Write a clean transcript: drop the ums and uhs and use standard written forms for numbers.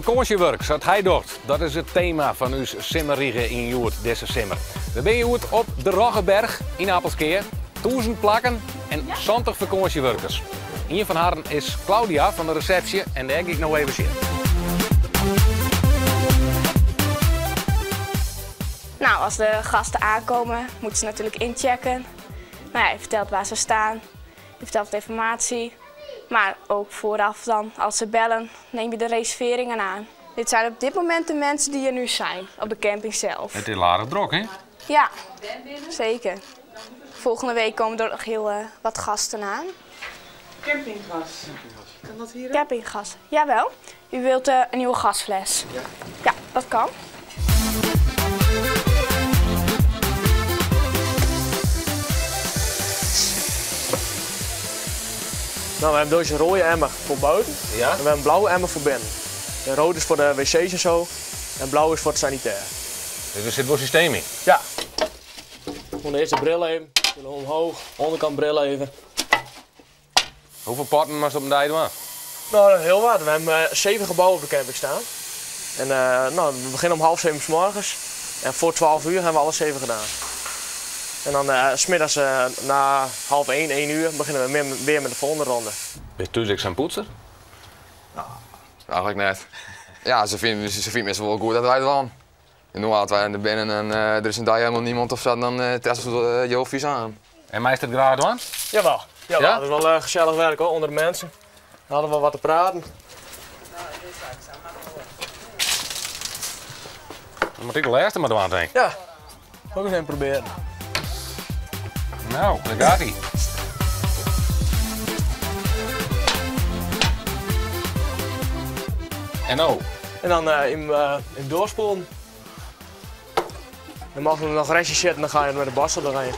Fakânsjewurk sa't hy docht, dat is it tema fan ús simmerrige yn Hjoed dizze simmer. We binne hjoed op de Roggeberg yn Appelskea. 1000 plakken en 70 fakânsjewurkers. Ien fan harren is Claudia fan de resepsje en dêr gean ik no even sjen. Nou, als de gasten aankomen, moeten ze natuurlijk inchecken. Nou ja, je vertelt waar ze staan, je vertelt wat informatie. Maar ook vooraf dan, als ze bellen, neem je de reserveringen aan. Dit zijn op dit moment de mensen die er nu zijn, op de camping zelf. It is aardich drok, hè? Ja, zeker. Volgende week komen er nog heel wat gasten aan. Campinggas. Kan dat hier ook? Campinggas, jawel. U wilt een nieuwe gasfles? Ja. Ja, dat kan. Nou, we hebben deze rode emmer voor buiten Ja? en we hebben een blauwe emmer voor binnen. De rode is voor de wc's en zo en blauw is voor het sanitair. Dus er zit wel systeem in? Ja. Gewoon eerst de bril even, bril omhoog, onderkant bril even. Hoeveel potten moest op een dag doen? Nou, heel wat. We hebben 7 gebouwen op de camping staan. En we beginnen om half zeven 's morgens. En voor 12 uur hebben we alle 7 gedaan. En dan 's middags na half één, één uur, beginnen we weer met de volgende ronde. Is thuis ook zo'n poetser? Nou, eigenlijk net. Ja, ze vinden het wel goed dat wij het waren. En nu hadden wij in de binnen en er is een dag helemaal niemand of zo, dan testen ze heel vies aan. En mij is het graag doen? Jawel, jawel. Ja? Dat is wel gezellig werk hoor, onder de mensen. Dan hadden we wat te praten. Dan moet ik de laatste maar doen, denk ik. Ja, ook eens even proberen. Nou, daar gaat hij. En nou? En dan in doorspoelen. Dan mag er nog restjes zitten, dan ga je met de borstel erheen.